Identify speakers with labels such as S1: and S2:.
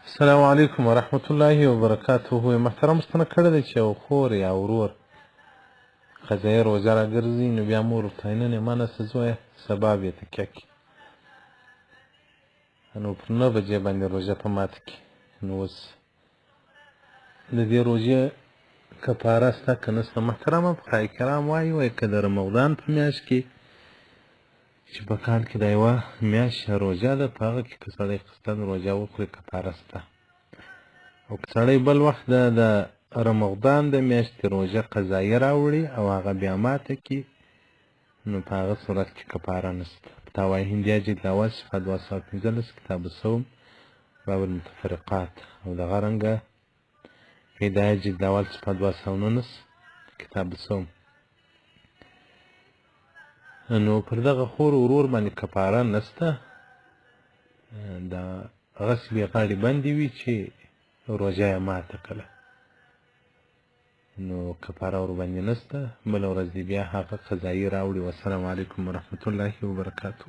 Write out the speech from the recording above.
S1: السلام علیکم ورحمت الله وبرکاته. محترم ستنه کړې ده چې یو خور یا ورور قضایي روزه راګرځي، نو بیا مور ورته نن یې منه څه زویه، سبا به یې تکیه کړي، نو پر 9 بجې باندې روژه په ماته کړي. نو اوس د دې روژې کفاره سته که نسته؟ محترمه فقهای کرام وایي، وایي که د رمضان په میاشت کې چې په کال کې دا یوه میاشت روژه ده، په هغه کې که سړی قصداً روژه وخوري کفاره سته، او که سړی بل وخت د رمضان د میاشتې روژه قضایي راوړي او هغه بیا ماته کړي، نو په هغه صورت کې کفاره نشته. فتاوی هندیه جلد اول صفحه 215، کتاب الصوم باب المتفرقات، او دغه رنګه هدایه جلد اول صفحه 219، کتاب الصوم. نو پر دغه خور ورور باندې کفاره نشته، دا هغسې بې غاړې بندې وي چې روژه یې ماته کړه، نو کفاره ورباندې نشته. بله ورځ دې بیا هغه قضایي راوړي. والسلام علیکم ورحمت الله وبرکاته.